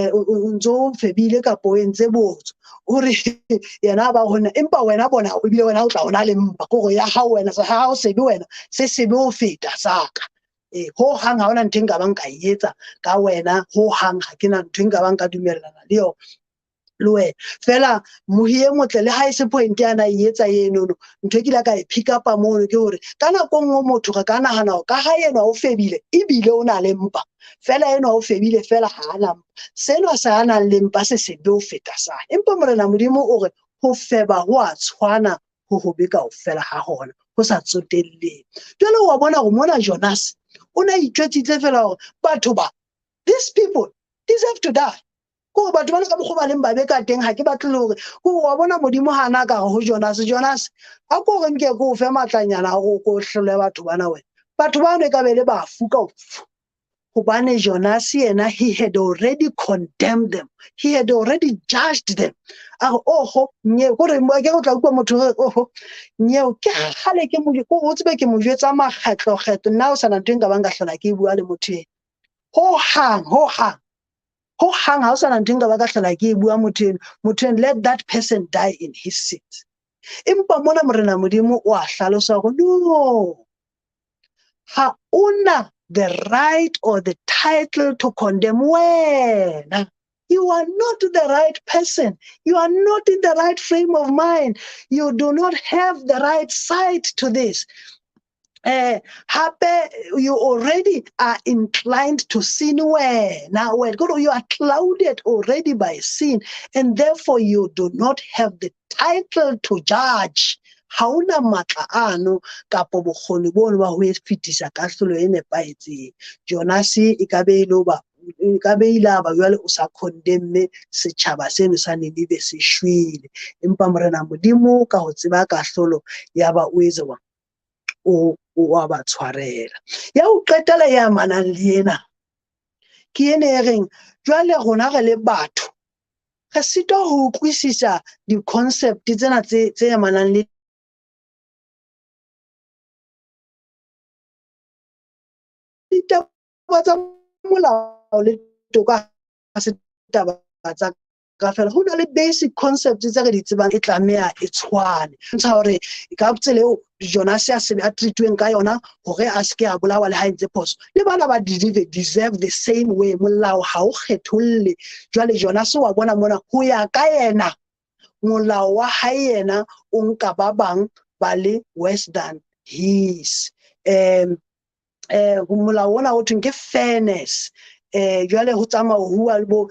o ntso febile kapa o entse botso. Hore yena ba hona, empa wena bona o bile wena o tla ona le mpa, kore ya hao wena, sa hao sebe wena, se sebe ho feta sa ka. Ho hang ha hona ntho e nka bang ka e etsa ka wena, ho hang ha ke na ntho e nka bang ka dumellana le yona le wena. Fela mohi e motle le ha e se point ya na e etsa eno no, ntho e ke ile ka e pick up mono ke hore ka nako nngwe motho re ka nahana hore ka ha enwa o febile ebile o na le mpa, fela enwa o febile fela ha ana mpa, sena sa a nang le mpa se sebe ho feta sa. Empa Morena Modimo o re ho feba ho a tshwana ho hobe kaofela ha hona, ho sa tsotelleng. Jwale wa bona hore mona Jonas o ne a itjwetsitse fela hore batho ba, these people deserve to die. Ko batho bana ka mokgwa ba leng babe ka teng, ha ke batle le hore, ko wa bona Modimo ha ana ka re ho Jonas, Jonas, a ko re nke ke o fe matlanyana a hore o ko hlole batho bana wena. Batho bano e ka be le bafu kaofela. Hobane Jonas yena, he had already condemned them. He had already judged them. A re, oho, nye, kore, ke go tla utlwa motho re, oho, nyeo, ke kgale ke mo, ko o tsebe ke mo jwetsa makgetlo-kgetlo, nna o sa na ntho e nka bang ka hlola ke bua le motho eno. Ho hang, ho hang. Ho hang ha o sa na ntho e nka ba ka hlola ke bua motho eno. Motho eno, let that person die in his sins. Empa mona Morena Modimo o a hlalosa hore no, ha ona the right or the title to condemn wena. You are not the right person. You are not in the right frame of mind. You do not have the right sight to this. Hape, you already are inclined to sin wena. Well, you are clouded already by sin, and therefore you do not have the title to judge. Ha ona matla ano kapo bokgoni bono ba ho fetisa kahlolo e nepahetseng. Jonas e ka be e le hoba Ka be ile a ba jwale o sa condemne setjhaba seno sa Ninive se shwele. Empa Morena Modimo ka ho tseba kahlolo ya ba o etsa o wa ba tshwarela. Ya ho qetela ya amanang le ena ke ena e reng jwale rona re le batho re sitwa ho utlwisisa di-concept tsena tse amanang le ditaba tsa molao le toka, ha se taba tsa ka fela. Ho na le basic concepts tse re di tsebang, e tlameha e tshwane. Ntsha hore ka tsela eo Jonas a se a treatweng ka yona hore a se ke a bolawa le ha entse phoso, le bana ba deserve the same way. Molao ha o kgetholle. Jwale Jonas wa bona mona, ho ya ka yena molao wa hae yena o nka ba bang ba le worse than his. Molao ona ho thweng ke fairness. Jwale ho tsamaya ho bua le bo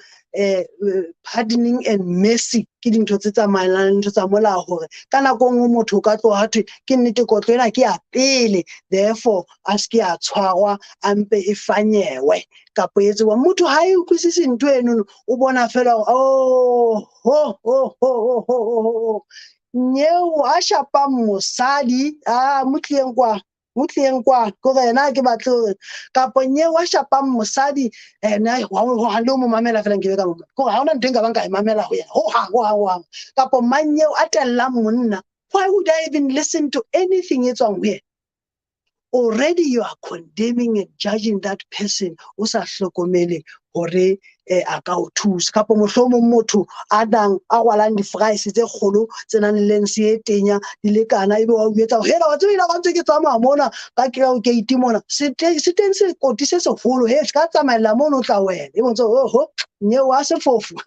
pardoning and mercy, ke dintho tse tsamaelanang le ntho tsa molao, hore ka nako e nngwe motho o ka tloha thwe ke nnete kotlo ena ke ya pele, therefore a se ke a tshwarwa, a mpe e fanyewe kapa e etsewa. Motho ha e utlwisise ntho eno, o bona fela hore, oh, ho, ho, ho, ho, ho, ho, ho. Nyeo a shapang mosadi, a mo tliyeng kwa, mo tliyeng kwa, ke hore yena ke batle hore, kapa nyeo a shapang mosadi, ena ha le ho mo mamela fela nkebe ka mo, ke hore ha hona ntho e nka bang ka e mamela ho yena, hohang, hohang, hohang. Kapa mang eo a tellang monna, why would I even listen to anything e tswang ho yena? Already you are condemning and judging that person o sa hlokomele hore a ka o thusa. Kapa mohlomong motho a nang a rwalang di-fries tse kgolo tse nang le lens e tenya di lekana, ebe wa o jwetsa hore, hela, wa tseba, wa ntse ke tsamaya mona ka gate mona, se teng sekoti se seholo, he, se ka tsamaella mono o tla wela. E bontsha hore, oho, nyeo wa sefofu.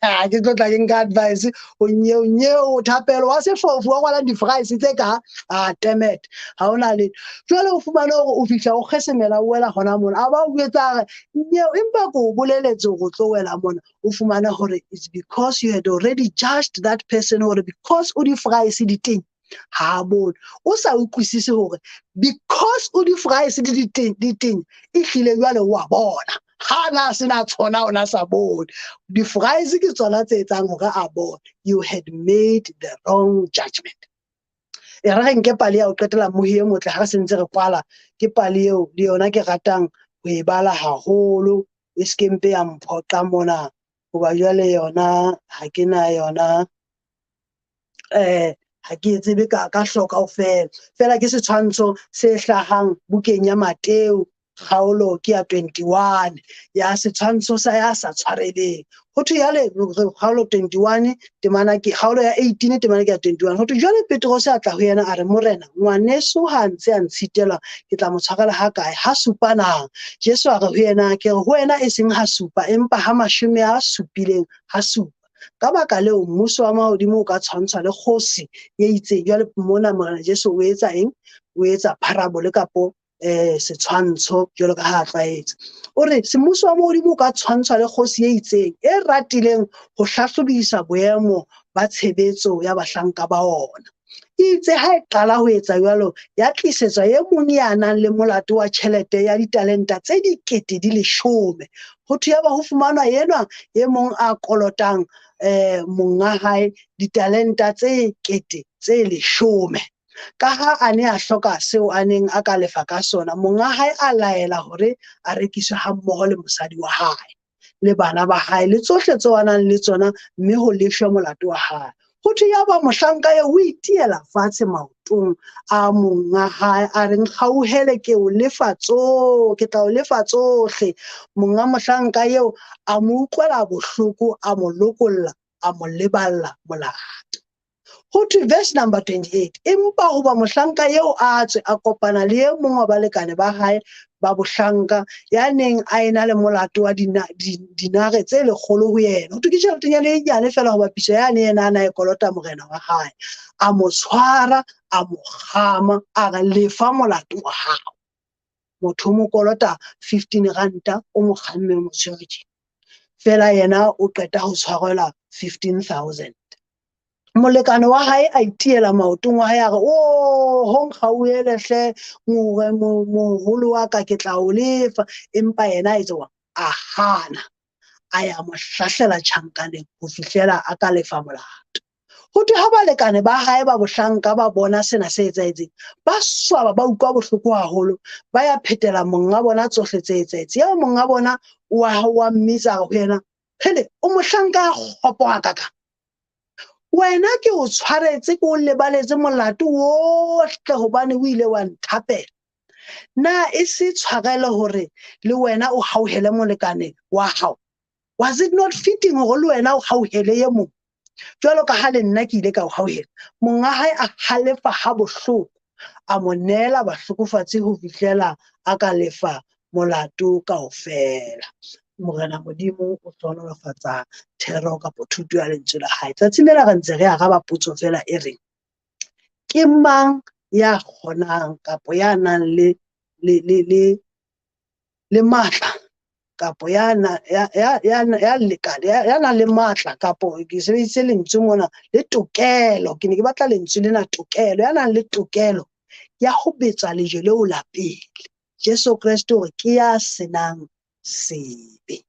Ha, ke tlo tla ke nka advice ho nyeo, nyeo Thapelo wa sefofu wa rwalang di-fries tse ka, ah, damn it, ha hona letho. Jwale o fumane hore o fihla o kgesemela o wela hona mona, a ba o jwetsa re nyeo, empa ke o boleletse hore o tlo wela mona. O fumane hore it's because you had already judged that person, hore because o di-fries di teng ha bone, o sa utlwisise hore because o di-fries di teng, di teng, ehlile jwale wa bona. Ha na se na tshona, o na sa bone. Di-fries ke tsona tse etsang hore a bone. You had made the wrong judgment. E re re nke pale ya ho qetela mohi e motle ha re sentse re kwala, ke pale eo le yona ke ratang ho e bala haholo, e se ke mpe ya mphoqa mona, hoba jwale yona ha ke na yona, ha ke e tsebe ka hloko kaofela. Fela ke setshwantsho se hlahang bukeng ya Mateo, kgaolo ke ya 21, ya setshwantsho sa ya sa tshwareleng. Ho thwe jwale, kgaolo 21, temana ke, kgaolo ya 18, temana ke ya 21. Ho thwe jwale Petrose a tla ho yena a re, Morena, ngwaneso ha ntse a ntshitelwa, ke tla mo tshwarela ha kae? Ha supa na? Jesu a re ho yena, ke re ho wena e seng ha supa, empa ha mashome a supileng ha supa. Ka baka leo, mmuso wa mahodimo o ka tshwantshwa le kgosi e itseng. Jwale mona Morena Jesu o etsa eng? O etsa parable kapo setshwantsho jwalo ka ha a tlwaetse. O re mmuso wa mahodimo o ka tshwantshwa le kgosi e itseng e ratileng ho hlahlobisa boemo ba tshebetso ya bahlanka ba ona. Itse ha e qala ho etsa jwalo, ya tlisetswa e mong ya nang le molato wa tjhelete ya ditalenta tse dikete di leshome. Ho thwe yaba ho fumanwa enwa e mong a kolotang monga hae ditalenta tse kete tse leshome. Ka ha a ne a hloka seo a neng a ka lefa ka sona, monga hae a laela hore a rekiswe ha mmoho le mosadi wa hae le bana ba hae le tsohle tseo a nang le tsona, mme ho lefshwe molato wa hae. Ho thwe yaba mohlanka eo o itiela fatshe maotong a monga hae, a re, nkgauhele, ke o lefa ke tla o lefa tsohle. Monga mohlanka eo a mo utlwela bohloko, a mo lokolla, a mo leballa molato. Ho thwe verse number 28, empa hoba mohlanka eo a tswe, a kopana le e mong wa balekane ba hae ba bohlanka, ya neng a ena le molato wa dinare tse lekgolo ho yena. Ho thwe ke tjheletenyana e nyane fela ho bapiswa yane yena a na e kolota morena wa hae. A mo tshwara, a mo kgama, a re, lefa molato wa hao. Motho o mo kolota 15 ranta, o mo kgamme, o mo tshwere tje. Fela yena o qeta ho tshwarelwa 15,000. Molekane wa hae a itiela maotong wa hae, a re, oh, ho nkgauhele hle, moholo wa ka, ke tla o lefa. Empa yena a etsa jwang? A hana, a ya mo hlahlela tjhankaneng ho fihlela a ka lefa molato. Ho thwe ha balekane ba hae ba bohlanka ba bona sena se etsahetseng, ba swaba, ba utlwa bohloko haholo, ba ya phetela monga bona tsohle tse etsahetseng. Yaba monga bona wa mmitsa ho yena, hele, o mohlanka ya kgopo hakakang. Wena ke o tshwaretse, ke o lebaletse molato wohle hobane o ile wa nthapela. Na e se tshwarelo hore le wena o hauhele molekane wa hao? Was it not fitting hore le wena o hauhele e mong? Jwalo ka ha le nna ke ile ka o hauhela. Monga hae a halefa ha bohloko, a mo neela bahlokofatsi ho fihlela a ka lefa molato kaofela. Morena Modimo o hlohonolofatsa thero kapa thuto ya lentswe la hae. Tsatsing lena re ntse re araba potso fela e reng, ke mang ya kgonang kapa ya nang le matla kapa ya na, ya, ya, ya, ya lekane, ya, ya nang le matla kapa ke sebedisitse lentswe mona le tokelo, ke ne ke batla lentswe lena tokelo, ya nang le tokelo ya ho betsa lejwe leo la pele. Jesu Kreste o re ke ya senang sebe.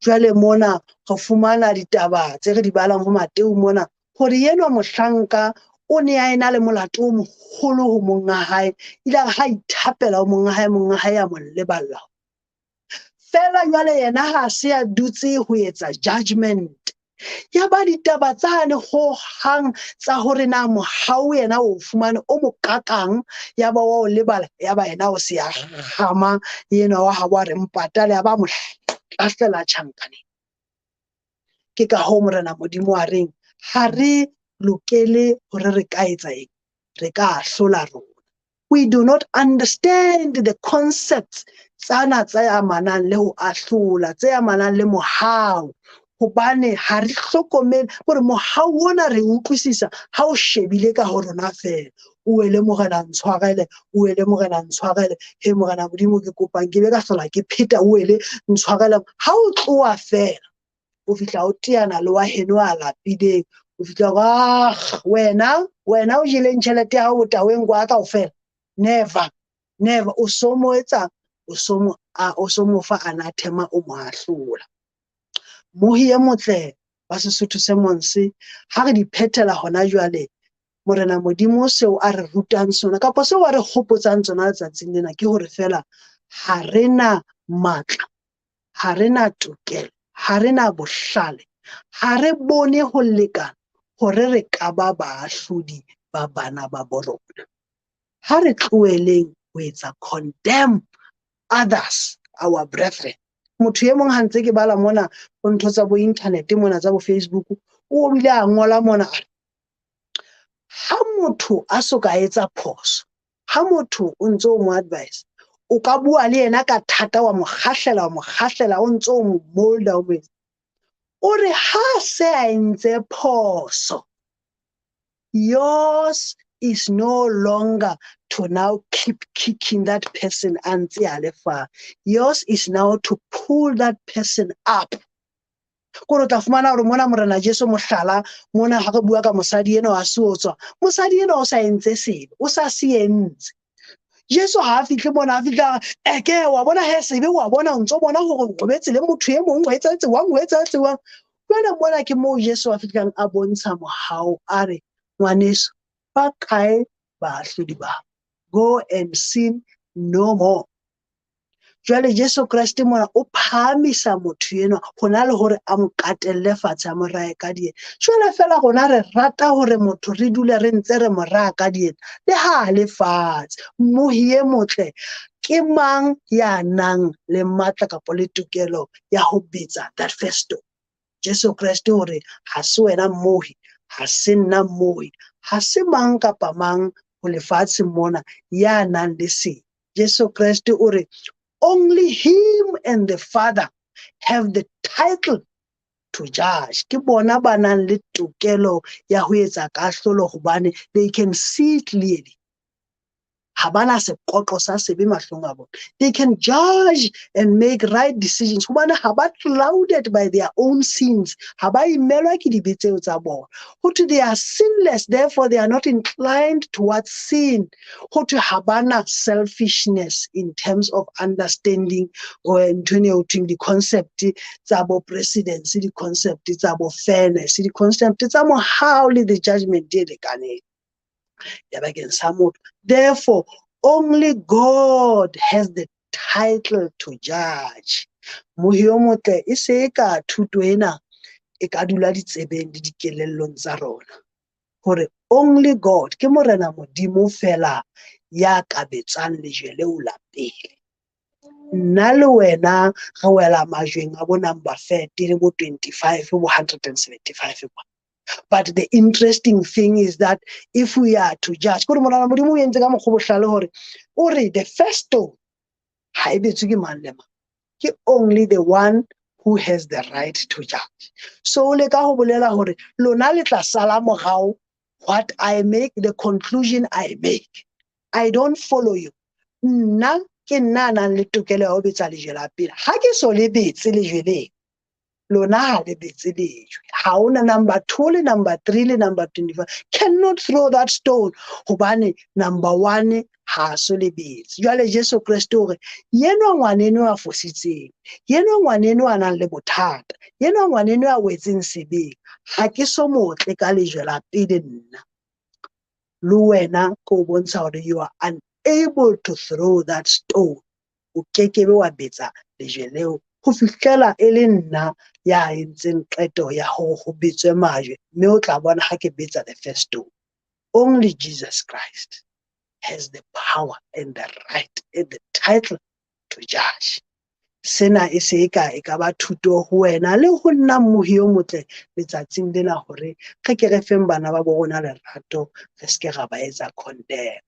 Jwale mona re fumana ditaba tse re di balang ho Mateu mona hore enwa mohlanka o ne a ena le molato o moholo ho monga hae, ile a re ha ithapela ho monga hae, monga hae a mo leballa. Fela jwale yena ha se a dutse ho etsa judgment. Ya ba ditaba tsane hohang tsa hore na mohau yena o fumane o mokakang, ya ba wa o lebala, ya ba yena o se a hama yena wa habo a re mpatale, ya ba mo lahlela tjhankaneng. Ke ka hoo Morena Modimo a reng ha re lokele hore re ka etsa eng, re ka ahlola rona. We do not understand the concepts tsana tse amanang le ho ahlola, tse amanang le mohau, hobane ha re hlokomele hore mohau ona re utlwisisa ha o shebile ka ho rona fela. O wele Morena ntshwarele, o wele Morena ntshwarele, he Morena Modimo ke kopang ke be ka hlola ke pheta, o wele ntshwarele. Ha o tloha fela, o fihla o teana le wa heno a lapileng, o fihla o re, ah, wena, wena o jeleng tjhelete ya hao botahweng kwa kaofela. Never, never. O so mo etsa, o so mo, a, o so mo fa anathema, o mo ahlola. Mohi e motle wa Sesotho se monse, ha re di phethela hona jwale, Morena Modimo seo a re rutang sona, kapa seo a re hopotsang tsona letsatsing lena, ke hore fela ha re na matla, ha re na tokelo, ha re na bohlale, ha re bone ho lekana hore re ka ba baahlodi ba bana ba bo rona. Ha re tloheleng ho etsa condemn others, our brethren. Motho e mong ha ntse ke bala mona ho ntho tsa bo internet mona tsa bo Facebook, o bile a ngola mona a re, ha motho a so ka etsa phoso, ha motho o ntso o mo advise, o ka bua le yena ka thata, wa mo kgahlela, wa mo kgahlela, o ntso o mo molda, o mo etsa. O re ha se a entse phoso, yours is no longer to now keep kicking that person a ntse a le fa. Yours is now to pull that person up. Kore o tla fumana hore mona Morena Jesu mohlala, mona ha re bua ka mosadi enwa wa seotswa, mosadi enwa o sa entse sebe, o sa se entse. Jesu ha a fihle mona, a fihla, eke, wa bona he sebe, wa bona, o ntso bona hore o robetse le motho e mong, o etsahetse wang, o etsahetse wang. Jwale mona ke moo Jesu a fihlang a bontsha mohau, a re, ngwaneso, ba kae baahlodi ba? Go and sin no more. Jwale Jesu Kreste mona o phahamisa motho enwa hona le hore a mo katelle fatshe, a mo raye ka dieta. Jwale fela rona re rata hore motho re dule re ntse re mo raya ka dieta, le ha a le fatshe. Mmohi e motle ke mang ya nang le matla kapa le tokelo ya ho betsa that first stone? Jesu Kreste o re, ha se wena mmohi, ha se nna mmohi, ha se mang kapa mang ho lefatshe mona ya nang le sebe. Jesu Kreste o re, only him and the Father have the title to judge. Ke bona ba nang le tokelo ya ho etsa kahlolo hobane they can see clearly. Ha ba na sekoqo sa sebe mahlong a bona. They can judge and make right decisions hobane ha ba clouded by their own sins. Ha ba imelwa ke dibe tseo tsa bona. Ho thwe they are sinless, therefore they are not inclined towards sin. Ho thwe ha ba na selfishness in terms of understanding or ntho eno e ho thweng di-concept tsa bo presidency, di-concept tsa bo fairness, di-concept tsa mohau le the judgment e lekaneng ya bakeng sa motho. Therefore, only God has the title to judge. Mohi o motle, e se e ka thuto ena e ka dula ditsebeng le dikelellong tsa rona. Hore only God, ke Morena Modimo fela ya ka betsang lejwe leo la pele. Nna le wena re wela majweng a bo number 30 le bo 25 bo 175 kwa. But the interesting thing is that if we are to judge, kore Morena Modimo o entse ka mokgwa o bohlale hore o re the first stone ha e betswe ke mang le mang, ke only the one who has the right to judge. So o leka ho bolela hore lona le tla sala morao what I make, the conclusion I make. I don't follow you. Nna ke nna a nang le tokelo ya ho betsa lejwe la pele. Ha ke so le betse lejwe leo, lona ha le betse lejwe. Ha hona number 2 le number 3 le number 25 cannot throw that stone hobane number 1 ha so le betse. Jwale Jesu Kreste o re yenwa ngwaneno a fositseng, yenwa ngwaneno a nang le bothata, yenwa ngwaneno a wetseng sebeng, ha ke so motle ka lejwe la pele nna. Le wena ke o bontsha hore you are unable to throw that stone. O kekebe wa betsa lejwe leo ho fihlela e le nna ya entseng qeto ya hore ho betswe majwe, mme o tla bona ha ke betsa the first stone. Only Jesus Christ has the power and the right and the title to judge. Sena e se e ka e ka ba thuto ho wena le ho nna mmohi o motle letsatsing lena hore re ke re feng bana ba bo rona lerato, re se ke ra ba etsa condemn.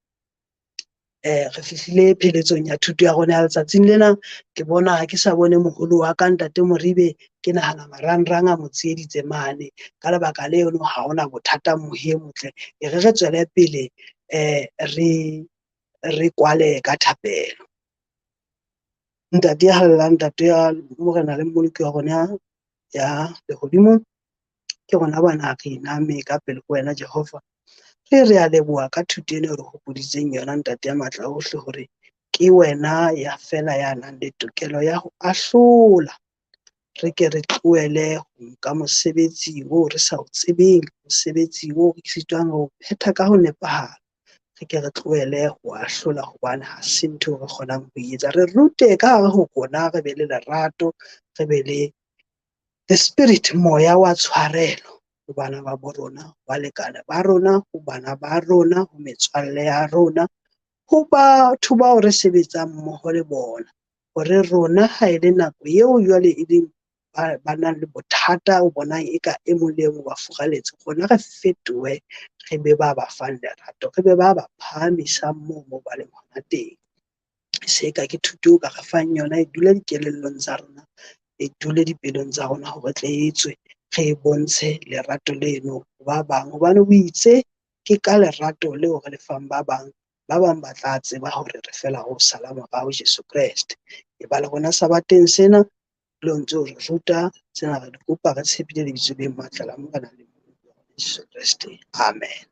Re fihlile pheletsong ya thuto ya rona ya letsatsing lena. Ke bona ha ke sa bone moholo wa ka Ntate Moribe, ke nahana marangrang a mo tsieditse mane. Ka lebaka leno ha hona bothata mmohi e motle. E re re tswele pele, re kwale ka thapelo. Ntate ya halalelang, Ntate ya Morena le Mmoloki wa rona ya lehodimong, ke rona bana re iname ka pele ho wena Jehova. Re re a leboha ka thuto ena e re hopoditseng yona Ntate ya matla ohle, hore ke wena ya fela ya nang le tokelo ya ho ahlola. Re ke re tlohele ho nka mosebetsi oo re sa o tsebeng, mosebetsi oo re sitwang ho phetha ka ho nepahala. Re ke re tlohele ho ahlola hobane ha se ntho eo re kgonang ho e etsa. Re rute ka hare ho rona, re be le lerato, re be le the spirit, moya wa tshwarelo ho bana ba bo rona, ho balekane ba rona, ho bana ba rona, ho metswalle ya rona, ho batho bao re sebetsang mmoho le bona. Hore rona ha e le nako eo jwale e leng ba nang le bothata, o bonang eka e mong le e mong ba furaletse, rona re fetohe, re be ba ba fang lerato, re be ba ba phahamisang moo mo ba leng hona teng. Se ka ke thuto eo ka re fang yona, e dule dikelellong tsa rona, e dule dipelong tsa rona hore tle e tswe, re e bontshe lerato leno ho ba bang. Hobane o itse ke ka lerato leo re le fang ba bang, ba bang ba tla tseba hore re fela ho sala morao Jesu Kreste. E ba le rona sabateng sena, le ntse o re ruta tsena, re di kopa re tshepile lebitso le matla la Morena le Jesu Kreste. Amen.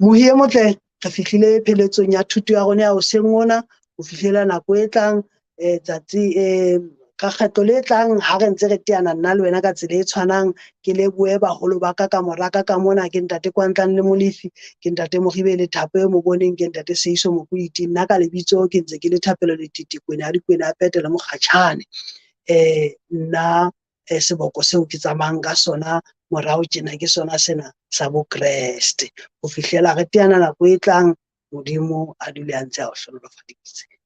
Mohi e motle, re fihlile pheletsong ya thuto ya rona ya hoseng hona, ho fihlela nako e tlang, tsatsi, ka kgetlo le tlang ha re ntse re teana nna le wena ka tsela e tshwanang. Ke lebohe baholo ba ka ka mora ka ka mona, ke Ntate Kwantlang le Molefi, ke Ntate Moribe le Thapo e mo boneng, ke Ntate Seiso Mokoiti. Nna ka lebitso ke ntse ke le Thapelo Letiti, Kwena ya Dikwena, a Petele Mokgatjhane. Nna, seboko seo ke tsamayang ka sona morao tjena ke sona sena sa Bokreste. Ho fihlela re teana nako e tlang, Modimo a dule a ntse a o hlohonolofaditse.